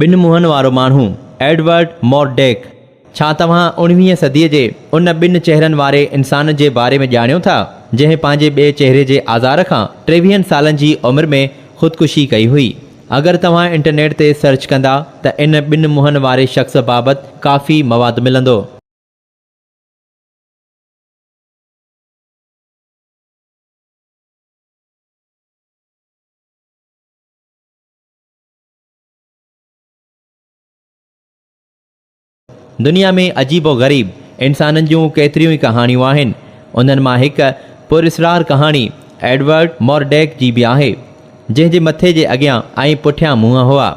ٻن منهن وارو ماڻهو، ايڊورڊ مورڊيڪ. ڇا توهان اڻويهين صديء جي ان ٻن چهرن واري انسان جي باري ۾ ڄاڻيو ٿا، جنهن پنهنجي ٻئي چهري جي آزار کان ٽيويهن سالن جي عمر ۾ خودڪشي ڪئي هئي؟ اگر توهان انٽرنيٽ تي سرچ ڪندا ته ان ٻن منهن واري شخص بابت ڪافي مواد ملندو. دنيا ۾ عجيب و غريب انسانن جون ڪيتريون ئي ڪهاڻيون آهن. انهن مان هڪ پراسرار ڪهاڻي ايڊورڊ مورڊيڪ جي به آهي، جنهن جي مٿي جي اڳيان ۽ پٺيان منهن هئا.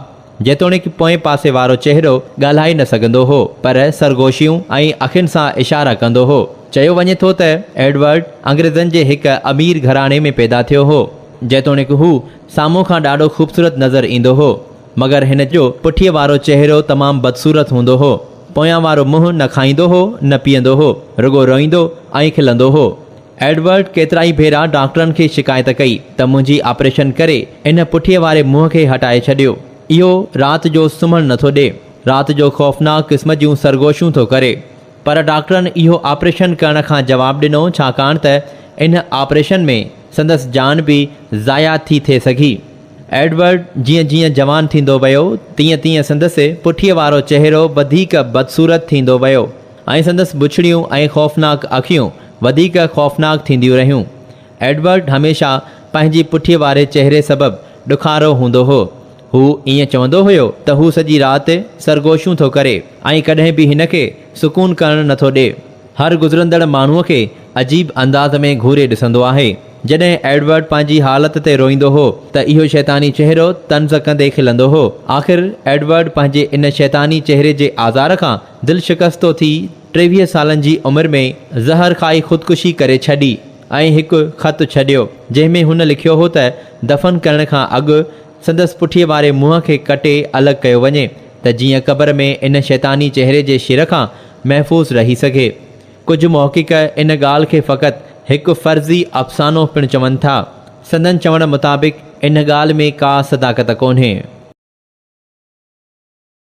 جيتوڻيڪ پوئين پاسي وارو چهرو ڳالهائي نه سگهندو هو، پر سرگوشيون ۽ اکين سان اشارا ڪندو هو. چيو وڃي ٿو ته ايڊورڊ انگريزن جي هڪ امير گهراڻي ۾ پيدا ٿيو هو. جيتوڻيڪ هو سامهون کان ڏاڍو خوبصورت نظر ايندو هو، مگر هن جو پٺيء وارو چهرو تمام بدصورت هوندو هو. پويان وارو منهن نه کائيندو هو نه پيئندو هو، رڳو روئيندو ۽ کلندو هو. ايڊورڊ ڪيترائي ڀيرا ڊاڪٽرن کي شڪايت ڪئي ته منهنجي آپريشن ڪري ان پٺيء واري منهن کي هٽائي ڇڏيو. اهو رات جو سمهڻ نٿو ڏي. رات جو خوفناڪ قسم جون سرگوشيون ٿو ڪري. پر ڊاڪٽرن اهو آپريشن ڪرڻ کان جواب ڏنو ڇاڪاڻ ته ان آپريشن ۾ سندس جان به ضايع ٿي ٿي سگهي. ايڊورڊ جيئن جيئن جوان ٿيندو ويو تيئن تيئن سندس پٺيء وارو چهرو وڌيڪ بدصورت ٿيندو ويو ۽ سندس بڇڙيون ۽ خوفناڪ اکيون وڌيڪ خوفناڪ ٿينديون رهيون. ايڊورڊ هميشه پنهنجي پٺيء واري چهري سبب ڏکارو هوندو هو. هو ائين چوندو هيو ته هو سڄي رات سرگوشيون ٿو ڪري ۽ ڪڏهن به هن کي سڪون ڪرڻ نٿو ڏي. هر گذرندڙ ماڻهوء کي عجيب انداز ۾ گهوري ڏسندو آهي. جڏهن ايڊورڊ پنهنجي حالت تي روئيندو هو ته اهو شيطاني چهرو طنز ڪندي کلندو هو. آخر ايڊورڊ پنهنجي ان شيطاني چهري جي آزار کان دلشڪستو ٿي 23 سالن جي عمر ۾ زهر کائي خودڪشي ڪري ڇڏي ۽ هڪ خط ڇڏيو، جنهن ۾ هن لکيو هو ته دفن ڪرڻ کان اڳ سندس پٺيء واري منهن کي ڪٽي الڳ ڪيو وڃي ته جيئن قبر ۾ ان شيطاني چهري جي شر کان محفوظ رهي سگهي. ڪجهه محقق ان ڳالهه کي فقط هڪ فرضي افسانو پڻ چون ٿا. سندن چوڻ مطابق ان ڳالهه ۾ ڪا صداقت ڪونهي.